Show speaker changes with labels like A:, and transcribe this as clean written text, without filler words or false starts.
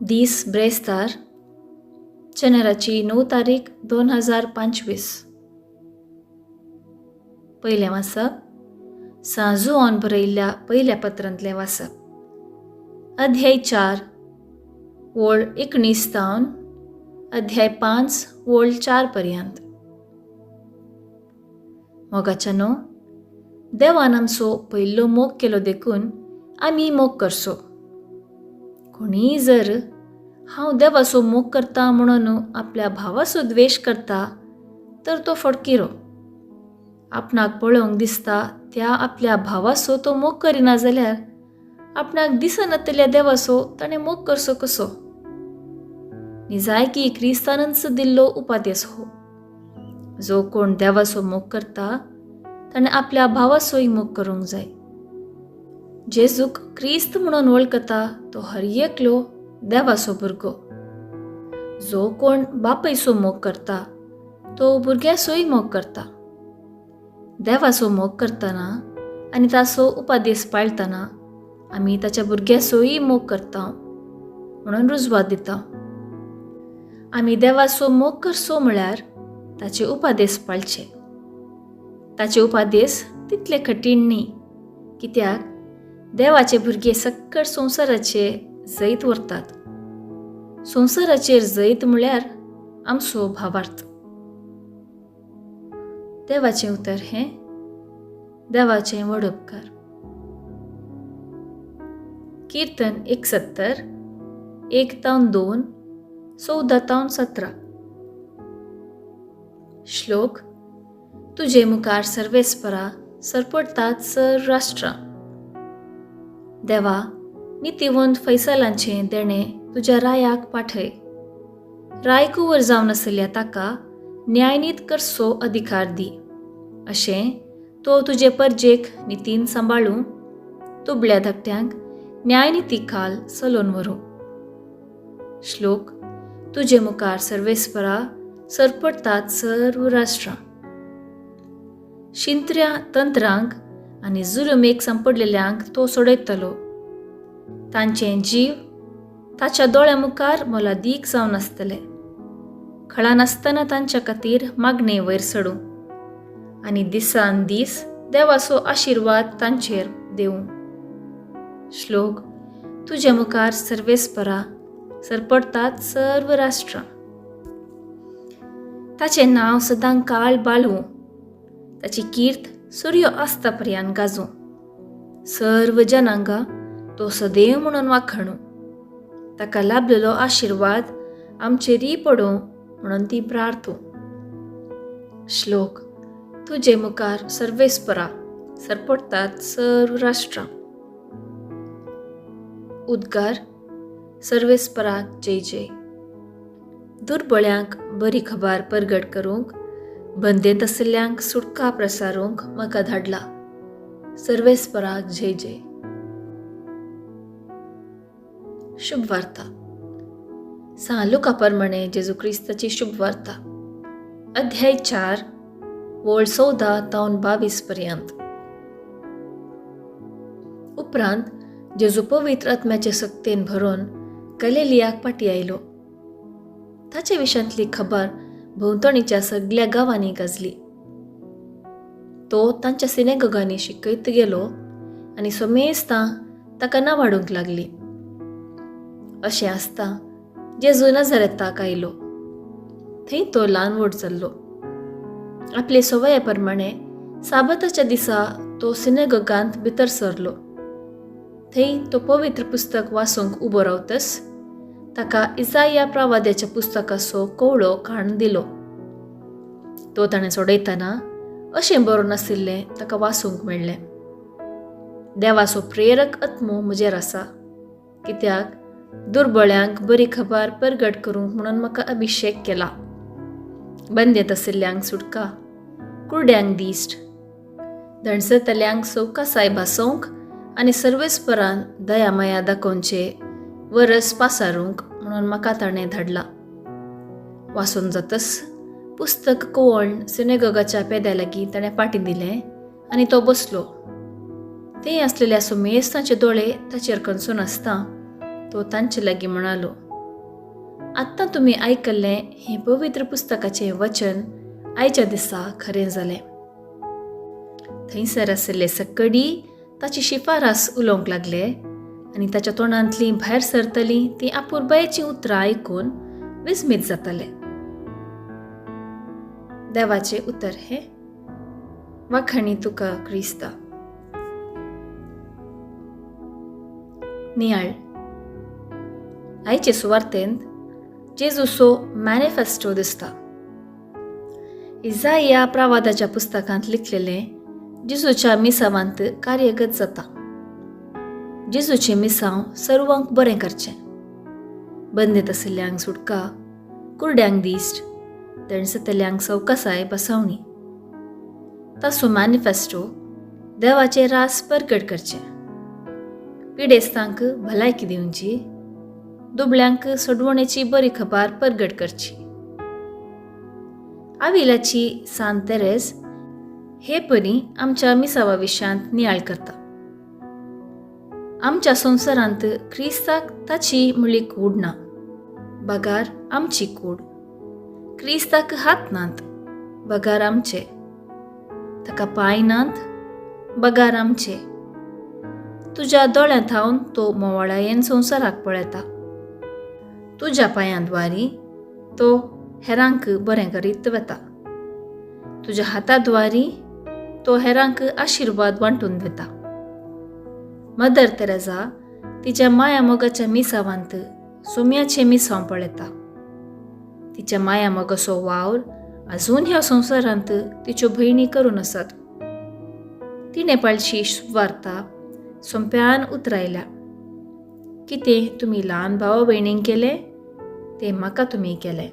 A: दीस ब्रेस्तार, जेनेराची 9 तारीख 2025. पयलें वाचप सांजुआन बरयल्ल्या पयल्या पत्रांतलें वाचप, अध्याय 4 वळ 19 तावन अध्याय 5 वळ 4 पर्यंत. मोगाच्यानो, देवान आमचो पयलो मोग केलो देखून आमी मोग करचो. कोणीय जर हांव देवाचो मोग करता म्हणून आपल्या भावाचो द्वेश करता तर तो फटकिरो. आपणाक पळोवंक दिसता त्या आपल्या भावाचो तो मोग करिना जाल्यार आपणाक दिसनातल्या देवाचो ताणें मोग करचो कसो? निजायकी क्रिस्तानच दिल्लो उपादेस हो, जो कोण देवाचो मोग करता ताणें आपल्या भावाचोय मोग करूंक जाय. जेजूक क्रिस्त म्हणून वळखता तो हर एकलो देवाचो भुरगो. जो कोण बापायचो मोग करता तो भुरग्याचोय मोग करता. देवाचो मोग करतना आनी ताचो उपादेस पाळतना आमी ताच्या भुरग्याचोय मोग करता म्हणून रुजवात दिता. आमी देवाचो मोग करचो म्हळ्यार ताचे उपादेस पाळचे. ताचे उपादेस तितले कठीण न्ही, कित्याक देवाचे भुरगे सक्कड संवसाराचे जैत व्हरतात. संवसाराचेर जैत म्हळ्यार आमचो भावार्थ. देवाचें उतर हें देवाचें व्हड उपकार. कीर्तन 170 1 तावन 2 14 तावन 17. श्लोक: तुजे मुखार सर्वेस्परा सरपडटात सर राष्ट्रां. देवा, नितीवंत फैसलांचें देणें तुज्या रायाक पाठय. राय कुंवर जावन आशिल्ल्या ताका न्यायनीत करचो अधिकार दी, अशें तो तुजे परजेक नितीन सांबाळूं, दुबळ्या धाकट्यांक न्यायनिती खाल चलोवन व्हरूं. श्लोक: तुजे मुखार सर्वेस्परा सरपडटात सर्व राष्ट्रां. शिंत्र्या तंत्रांक आनी जुलुमेक सांपडलेल्यांक तो सोडयतलो. तांचे जीव ताच्या दोळ्या मुखार मोलादीक जावन आसतले. खळा नासतना तांच्या खातीर मागणे वयर चडूं आनी दिसान दीस देवाचो आशिर्वाद तांचेर देवूं. श्लोक: तुजे मुखार सर्वेस्परा सरपडटात सर्व राष्ट्रां. ताचें नांव सदां काळ बाळवूं, ताची कीर्त सूर्य आसता पर्यंत गाजूं. सर्व जनांगा तो सदैव म्हणून वाखणू. ताका लाभलेलो आशिर्वाद आमचेरय पडूं म्हणून ती प्रार्थू. श्लोक: तुजे मुखार सर्वेस्परा सरपडटात सर्व राष्ट्रां. उद्गार: सर्वेस्पराक जय जय. दुर्बळ्यांक बरी खबर परगट करूंक, बंदेंत आशिल्ल्यांक सुटका प्रसारूंक म्हाका धाडला. सर्वेस्पराक जय जय. शुभवार्ता. सां लुका प्रमाणे जेजू क्रिस्ताची शुभवार्ता, अध्याय 4 वळ 14 तावन 22 पर्यंत. उपरांत जेजू पवित्र आत्म्याचे सक्तेन भरून गलिलियाक फाटी आयलो. ताचे विशांतली खबर भोंवतणीच्या सगळ्या गांवांनी गाजली. तो तांच्या सिनेगोगांनी शिकयत गेलो आनी समेस्तां ताका नावाडूंक लागली. अशें आसता जेजू नजरेताक आयलो. थंय तो ल्हान व्हड जाल्लो. आपले सवये प्रमाणे साबताच्या दिसा तो सिनेगोगांत भितर सरलो. थंय तो पवित्र पुस्तक वाचूंक उबो रावतस ताका इजाया प्रवाद्याच्या पुस्तकाचो कवळो काण दिलो. तो ताणें सोडयतना अशें बरोवन आशिल्लें ताका वाचूंक मेळ्ळें. देवाचो प्रेरक आत्मो म्हजेर आसा, कित्याक दुर्बळ्यांक बरी खबर परगट करूंक म्हणून म्हाका अभिशेक केला. बंदेंत आशिल्ल्यांक सुटका, कुरड्यांक दिश्ट, दणसतल्यांक सवकासाय भासोवंक आनी सर्वेस्परान दयामाया दाखोवचे वरस पासारूंक म्हणून म्हाका ताणें धाडला. वाचून जातस पुस्तक कोवळण सिनेगोगाच्या पेद्या लागीं ताणें पाटी दिलें आनी तो बसलो. ते आसलेल्या सुमेस्तांचे दोळे ताचेर खंचून आसता तो तांचे लागीं म्हणालो, आत्तां तुमी आयकल्लें हें पवित्र पुस्तकाचें वचन आयच्या दिसा खरें जालें. थंयसर आशिल्ले सक्कडी ताची शिफारस उलोवंक लागले आनी ताच्या तोंडांतलीं भायर सरतलीं तीं आपुरबायेचीं उतरां आयकून विस्मीत जाताले. देवाचें उतर हें. वाखाणी तुका क्रिस्ता. नियाळ. आयचे सुवार्तेंत जेजूचो मॅनिफेस्टो दिसता. इजाया प्रवादाच्या पुस्तकांत लिखलेलें जेजूच्या मिसावांत कार्यगत जाता. जेजूचें मिसांव सर्वांक बरें करचें, बंदीत आशिल्ल्यांक सुटका, कुरड्यांक दिश्ट, दणसतल्यांक सवकासाय बसावणी. ताचो मॅनिफेस्टो देवाचें रास परगट करचें, पिडेस्तांक भलायकी दिवची, दुबळ्यांक सोडवणेची बरी खबर परगट करची. आविलाची सांत तेरेस हे परी आमच्या मिसावा विशयांत नियाळ करता. आमच्या संवसारांत क्रिस्ताक ताची म्हणली कूड ना, बगार आमची कूड. क्रिस्ताक हात नात, बगार आमचे. ताका पांय नात, बगार आमचे. तुज्या दोळ्यां थावन तो मोवाळायेन संवसाराक पळयता. तुज्या पांयांद्वारी तो हेरांक बरें करीत वता. तुज्या हाताद्वारी तो हेरांक आशिर्वाद वांटून दिता. मदर तेरेजा तिच्या माया मोगाच्या मिसावांत सोम्याचें मिसांव पळयता. तिच्या माया मोगाचो वावर अजून ह्या संवसारांत तिच्यो भयणी करून आसात. तिणें पाळची सुवार्ता सोंप्यान उतरायल्या. कितें तुमी ल्हान भावा भयणींक केलें तें म्हाका तुमी केलें.